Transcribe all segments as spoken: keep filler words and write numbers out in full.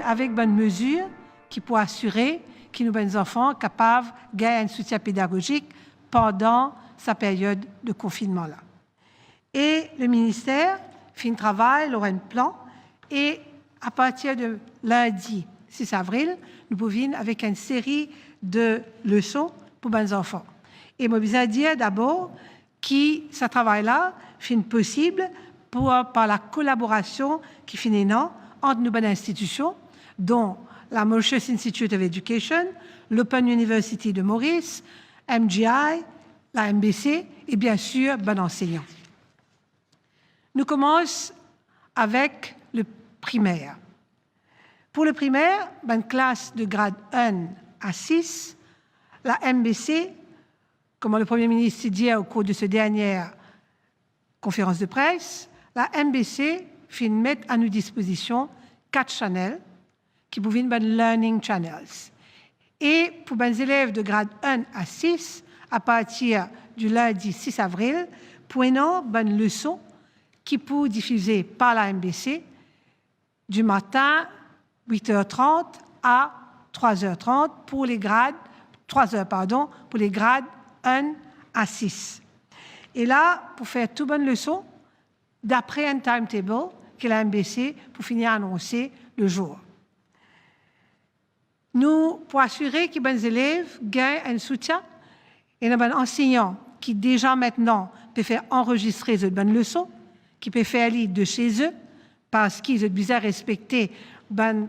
avek bann mezir ki pou asire ki nou bann zanfan kapav gagn enn soutien pedagozik pandan sa period de konfinnman la. E le minister finn travay lor enn plan e apartir de lindi sis avril, nou pou vinn avek enn seri de leson pou bann zanfan. E mo bizin dir dabor ki sa travay la finn posib pou, par lakolaborasion ki finn ena ant nou bann institision, don la Mauritius Institute of Education, l'Open University de Maurice, M G I, la M B C e biensir bann ansegnan. Nou koumans avek le primer. Pou le primer, bann klas de grad enn a sis, la M B C, kouma le Premie Minis ti dir o kour de so dernie konferans de pres, la M B C finn met a nou dispozision kat channel ki pou vinn bann learning channels. E pou bann zelev de grad enn a sis, apartir di lindi sis avril, pou ena bann leson ki pou difize par la M B C di matin wit er trant a trwa er trant pou le grad, trwa er, pardon, pou le grad enn a sis. E la, pou fer tou bann leson dapre enn timetable ki la M B C pou fini anonse le zour. Nou pou asire ki bann zelev gagn enn soutien. Ena bann ansegnan ki deza mintnan pe fer anrezistre zot bann leson, ki pe fer li de chez eux, parski zot bizin respekte bann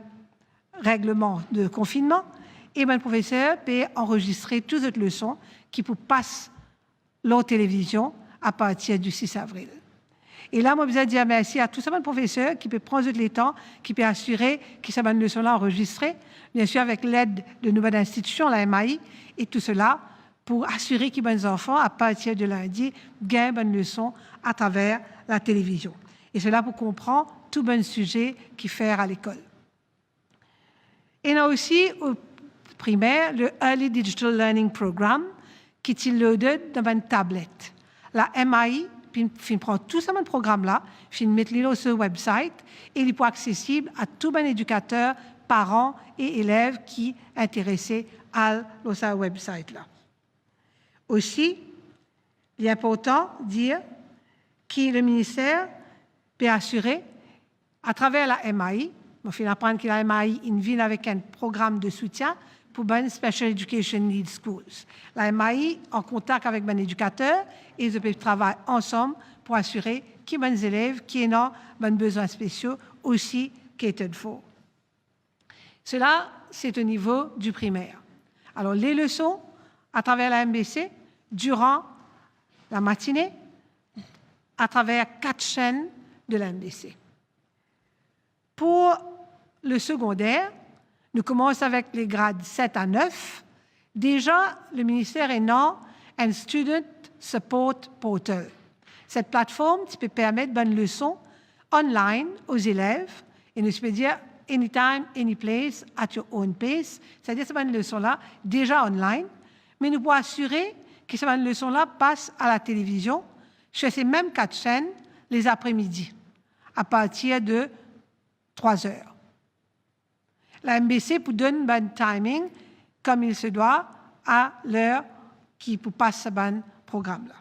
regleman de konfinnman, e bann profeser pe anrezistre tou zot leson ki pou pas lor televizion apartir di sis avril. E la, mo bizin dir mersi a tou sa bann profeser ki pe pran zot letan, ki pe asire ki sa bann leson la anrezistre, biensir avek led de nou bann institision, la M A I, e tou sela pou asire ki bann zanfan, apartir de lindi, gagn bann leson atraver la televizion. E sela pou konpran tou bann size ki fer a lekol. Ena osi o primer, le Early Digital Learning Program, ki ti loaded dan bann tablet. La M A I finn, finn pran tou sa bann program la, finn met li lor so website, e li pou aksesib a tou bann edikater, paran e elev ki interese al lor sa website la. Osi, li inportan dir ki le minister pe asire, atraver la M A I, mo finn aprann ki la M A I inn vinn avek enn program de soutien pou bann special education need schools. La M A I an kontak avek bann edikater e zot pe travay ansam pou asire ki bann zelev ki ena bann bezwin spesio osi catered for. Sela, se o nivo di primer. Alor, le leson atraver la M B C diran la matine atraver kat senn de la M B C. Pou le segonder, nou koumans avek le grad set a nef. Deza, le minister ena enn Student Support Portal. Set platform ti pe permet bann leson online o zelev, e nou ti pe dir anytime, any place, at your own pace, setadir sa bann leson la deza online, me nou pou asire ki sa bann leson la pas a la televizion, sir se mem kat senn, lezapremidi, apartir de trwa er. La M B C pou donn bann timing comme il se doit a ler ki pou pas sa bann program la.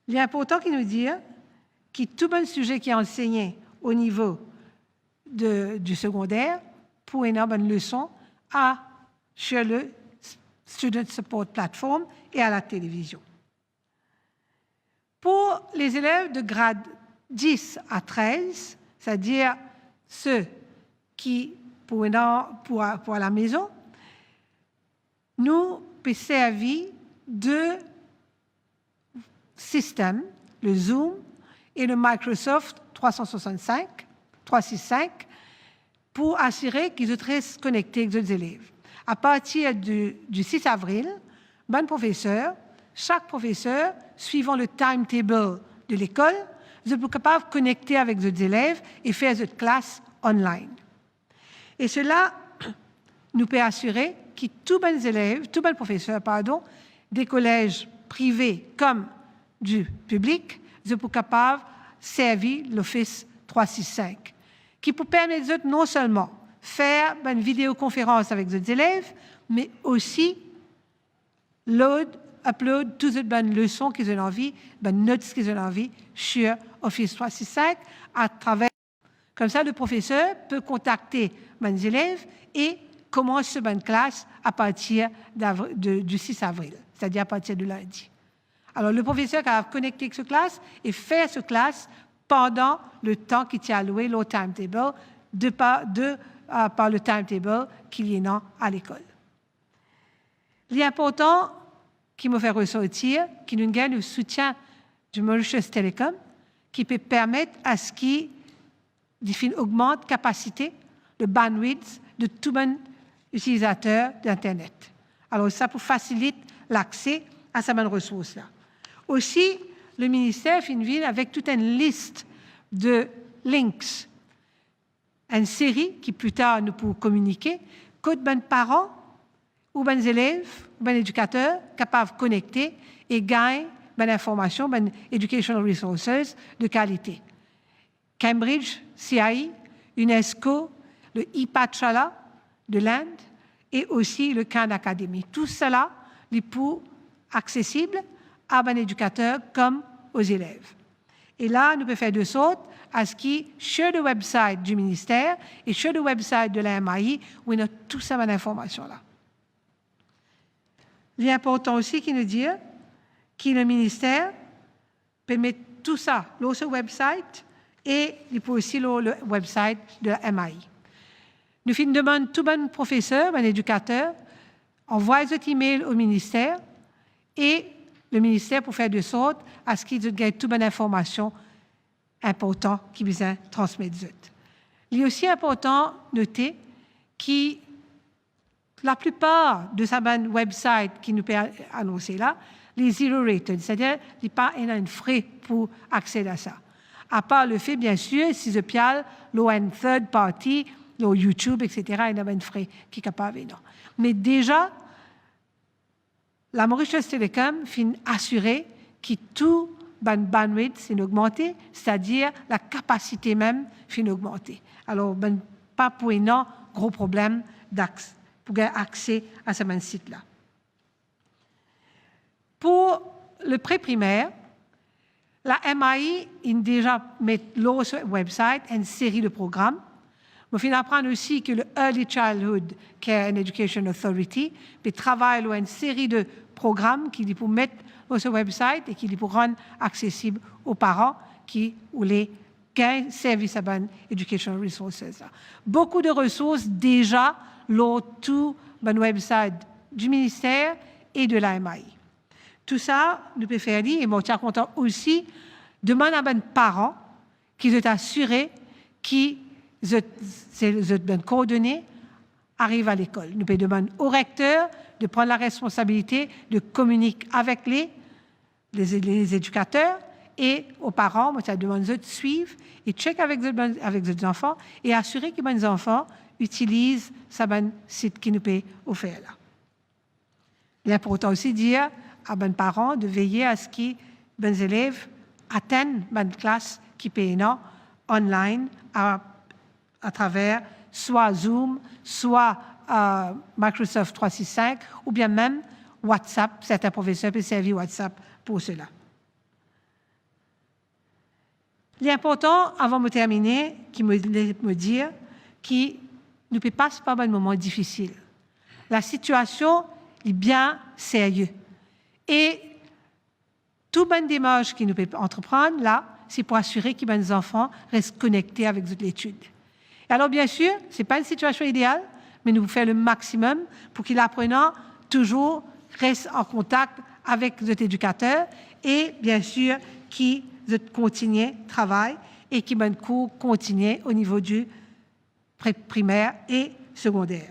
Li inportan ki nou dir ki tou bann size ki ansegne o nivo de, di segonder pou ena bann leson a, sir le Student Support Platform e a la televizion. Pou lezelev de grad dis a trez, setadir se ki pou ena, pou a, pou alamezon, nou pe servi de sistem, le Zoom e le Microsoft trwa san swasannsenk, trwa sis senk, pou asire ki zot res konekte ek zot zelev. Apartir di, di sis avril, bann profeser, sak profeser, swivan le timetable de lekol, zot pou kapav konekte avek zot zelev e fer zot klas online. E sela, nou pe asire ki tou bann zelev, tou bann profeser, pardon, de kolez prive kom di piblik, zot pou kapav servi lofis trwa sis senk. ki pou permet zot non selman fer bann video konferans avek zot zelev, me osi load, upload tou zot bann leson ki zot anvi, bann notes ki zot anvi, sur Office trwa sis sink, atraver, koumsa le profeser pe kontakte bann zelev e koumans so bann klas apartir davri-, de, di sis avril, setadir apartir de lindi. Alor, le profeser kapav konekte ek so klas e fer so klas pandan letan ki ti aloue lor timetable, de par, de, euh, par le timetable ki li ena alekol. Li inportan ki mo fer resortir ki nou gagn le soutien di Mauritius Telecom, ki pe permet aski li finn ogmant kapasite, le bandwidth de tou bann itilizater d'internet. Alor, sa pou fasilit lakse a sa bann resours la. Osi, le minister finn vinn avek tou enn lis de links, enn seri ki pli tar nou pou kominike, kot bann paran ou bann zelev ou bann edikater kapav konekte e gagn bann informasion, bann educational resources de kalite. Cambridge C I E, UNESCO, le IPACHALA de Lind e osi le Khan Academy. Tou sala, li pou aksesib a bann edikater kom o zelev. E la, nou pe fer de sort aski sur le website di minister e sur le website de la M I E, ou ena tou sa bann informasion la. Li inportan osi ki nou dir ki le minister pe met tou sa lor so website e li pou osi lor le website de la M I E. Nou finn demann tou bann profeser, bann edikater, anvway zot email o minister e le minister pou fer de sort aski zot gagn tou bann informasion inportan ki bizin transmet zot. Li osi inportan note ki laplipar de sa bann website ki nou pe a-, anonse la, li zero rated, setadir li pa ena enn fre pou aksed a sa. Apar lefe, biensir, si zot pe al lor enn third party, lor YouTube, et cetera, ena bann fre ki kapav ena. Me deza, la Mauritius Telecom finn asire ki tou bann bandwidth finn ogmante, setadir lakapasite mem finn ogmante. Alor, bann pa pou ena gro problem d'aks-, pou gagn akse a sa bann sit la. Pou le pre-primer, la M I E inn deza met lor so website enn seri de program. Mo finn aprann osi ki le Early Childhood Care and Education Authority pe travay lor enn seri de program ki li pou met lor so website e ki li pou rann aksesib o paran ki oule gagn servi sa bann educational resources la. Boukou de resours deza lor tou bann website di minister e de la M I E. Tou sa, nou pe fer li, e mo ti a kontan osi demann a bann paran ki zot asire ki zot, se, zot bann koordone ariv a lekol. Nou pe demann o rekter de pran laresponsabilite de kominik avek le, le, le edikater e o paran, mo ti a demann zot swiv e check avek zot bann, avek zot zanfan e asire ki bann zanfan itiliz sa bann sit ki nou pe ofer la. Li inportan osi dir a bann paran de veye aski bann zelev atenn bann klas ki pe ena online a, atraver swa Zoom, swa, euh, Microsoft trwa sis sink, oubien mem WhatsApp. Sertin profeser pe servi WhatsApp pou sela. Li inportan, avan mo termine, ki mo, mo dir ki nou pe pas par bann moman difisil. Lasitiasion, li bien serye. E tou bann demars ki nou pe antreprann la, se pou asire ki bann zanfan res konekte avek zot letid. E alor, biensir, se pa enn sitiasion ideal, me nou pou fer le maximum pou ki laprenan touzour res an kontak avek zot edikater e, biensir, ki zot kontigne travay e ki bann kour kontigne o nivo di pre-, primer e segonder.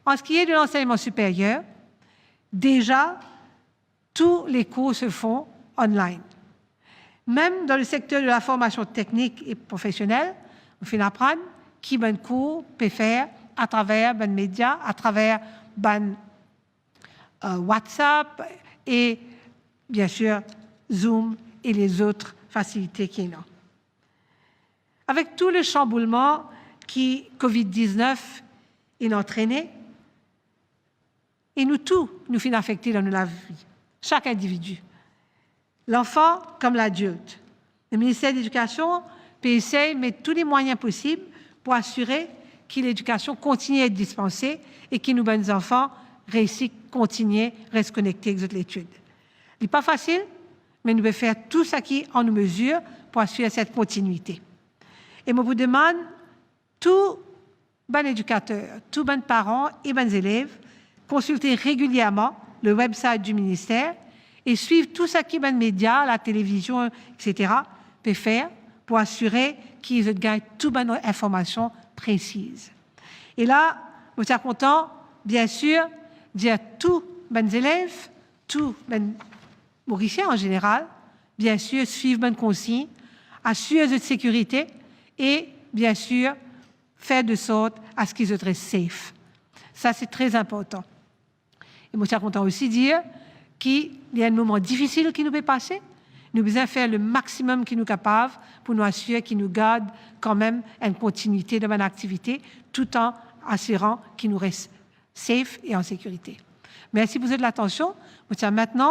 An se ki est de l'enseignement supérieur, deza, tous les cours se font online. Mem dan le sekter de la formasion teknik e profesionel, nou finn aprann ki bann kour pe fer atraver bann media, atraver bann, euh, WhatsApp e, biensir, Zoom e lezot fasilite ki ena. Avek tou le sanboulman ki COVID diznef inn antrene, e nou tou, nou finn afekte dan nou lavi, sak individi. Lanfan kom ladilt. Leminister Ledikasion pe esey met tou le mwayin posib pou asire ki ledikasion kontigne et dispanse e ki nou bann zanfan reysi kontigne res konekte ek zot letid. Li pa fasil, me nou pe fer tou seki an nou mezir pou asir set kontinwite. E mo pou demann tou bann edikater, tou bann paran e bann zelev konsilte regilierman le website di minister e swiv tou seki bann media, latelevizion, etsetera, pe fer pou asire ki zot gagn tou bann informasion presiz. E la, mo ti a kontan, biensir, dir tou bann zelev, tou bann Morisien an zeneral, biensir, swiv bann konsign, asir zot sekirite e, biensir, fer de sort a se ki zot res safe. Sa, se tre inportan. E mo ti a kontan osi dir ki li enn moman difisil ki nou pe pase. Nou bizin fer le maximum ki nou kapav pou nou asir ki nou gard kanmem enn kontinwite dan bann aktivite, tou an asiran ki nou res safe e an sekirite. Mersi pou zot latansion. Mo ti a mintnan